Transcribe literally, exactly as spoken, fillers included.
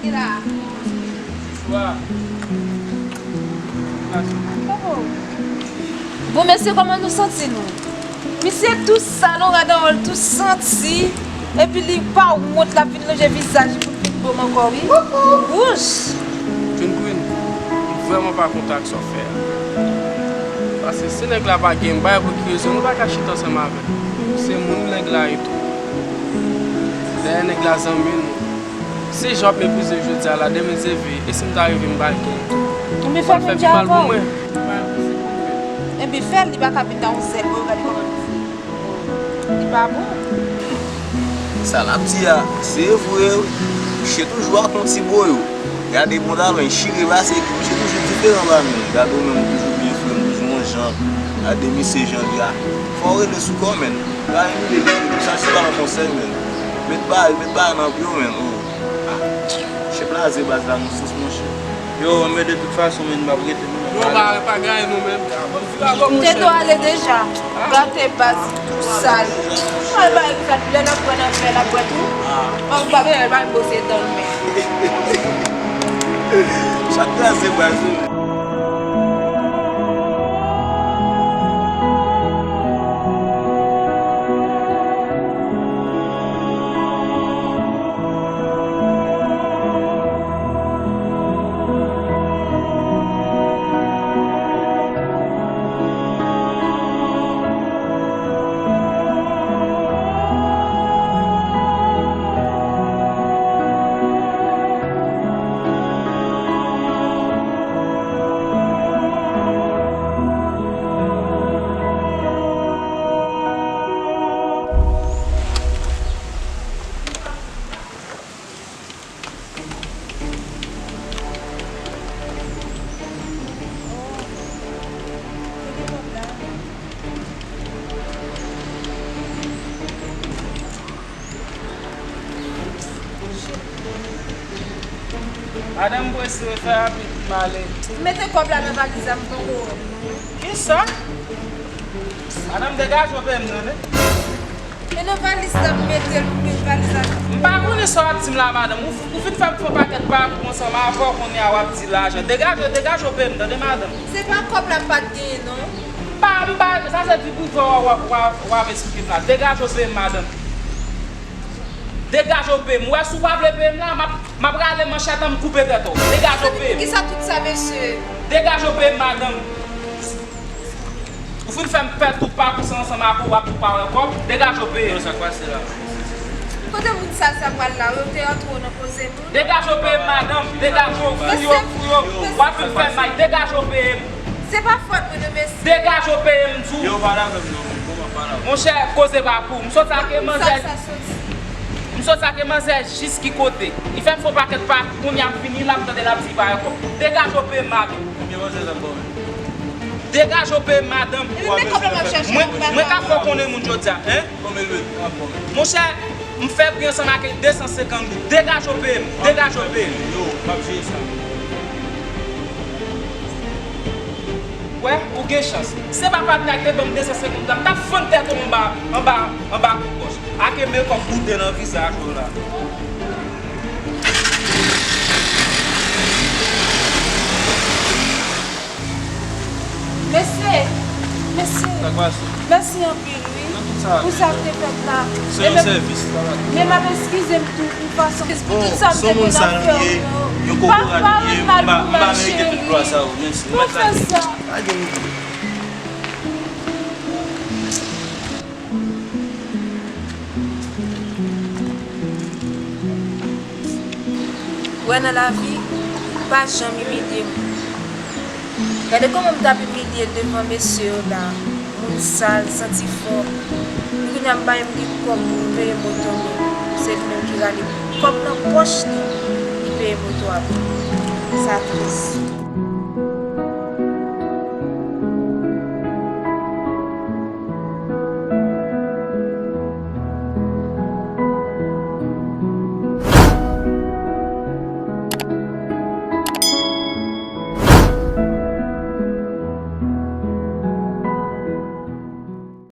Bon, mesye, kòman nou santi nou? Misye tou sal, yon rad anwòl tou santi, epi li pa wont, l ap vin lonje vizaj li pou l vin bo m ankò, wi. Wouch! Queen Queen, m vrèman pa kontan ak sa w fè a. Paske si nèg la pa gen, m pa wè pou ki rezon nou pa ka chita ansanm avè l. Se moun nèg la ye tou. Dayè nèg la zanmi nou. Si jan w ap meprize l jodi a la, demen se veye. E si m ta rive, m pral gen l tou. Epi fè l fè pi mal pou mwen. Epi fè l, li pa ka vin nan yon sèl bò, gade kòman misye. Li pa bon. Sa l ap di a, se vre wi. Mouche toujou ak yon ti boyo. Gade pantalon l chire pase, mouche toujou diferan pa nou. Gade w menm, ou toujou byen fre, m toujou yon jan. Gade misye jan l ye a. Fò w rele sou kò, menn. Gade misye, misye, sa se pa yon konsèy, menn. Met bagay, met bagay nan pye w, menn. Oh. Ah, chèf la ze baz la nan sans monchè. Yo, men de tout fason, men m ap rete nou. Yo, ba, pa gaye nou menm. M te do ale deja. Gate baz, sal. Al bay sal, lè n ap bwè nan fè, n ap bwè tou. An ba bè, bay bose dan men. Chak kraze baz, wi. Madanm, prese, fè rapid pou m ale. Mete kòb la nan valiz la, m poko wè l. Kisa? Madanm, degaje w peye m, tande? E nan valiz la m mete l, m gen valiz la. M pa konnen sa w ap di m la, madanm. Ou, ou fin fè m fè yon pakèt bagay ansanm avè w, kounye a w ap di lajan. Degaje, degaje w peye m, tande, madanm? Se pa kòb la m pa t genyen, non. M pa, m pa, sa se vi prive w, w, w, w ap eksplike m la. Degaje w peye m, madanm. Degaje w peye m. Ou wè, si w pa vle peye m la, m ap, m ap rale manchèt an, m koupe tèt ou. Degaje w peye m. Poukisa tout sa, mesye? Degaje w peye m, madanm. Ou fin fè m fè tout pakou sa ansanm ak ou, w ap tou pa wè kòb. Degaje w peye m. Yo, sa k pase la? Kote moun sal sa pral la? Yo te antre w nan koze moun? Degaje w peye m, madanm. Degaje w, fouye w, fouye w. W ap fin fè m mal. Degaje w peye m. Se pa fòt mwen non, mesye. Degaje w peye m, di w. Yo, pale avè m non, kòman pale avè m? Monchè, koze pa pou. M sot sa ke manzè. M sot sa ke manzè jis ki kote. Li fè m fè yon pakèt pa, kounye a m vini la, m tande l ap di pa ankò. Degaje w peye m, madanm. Ebyen, manzè, sa m bon. Degaje w peye m, madanm. Mwen, mwen ka fè w konnen moun jodi a, en? Monchè, m fè pri ansanm ak de san senkant goud. Degaje w peye m, degaje w peye m. Yo, m ap jere sa. Wè, ou gen chans. Se pa patnè a ki te ban m de san senkant goud la, m t ap fann tèt ou anba, anba, anba kokoch. Ake men kòb boute nan vizaj ou la. Mesye, mesye. Sa k pase? Mèsi anpil, wi. Nan tout sa. Pou sa k te fèt la. Se yon sèvis. Men m ap eskize m tou pou fason. Pou tout sa m te konn ap fè w yo. Pa, pa wè m mal pou m al, cheri. Pa fè sa. Pa gen. Wè nan lavi, pa janm imilye moun. Gade kòman m t ap imilye l devan mesye yo la. Moun sal, santi fò. Kounye a m pa menm gen kòb pou m peye moto m. Se li menm ki rale kòb nan pòch li, li peye moto a pou mwen. Sa tris.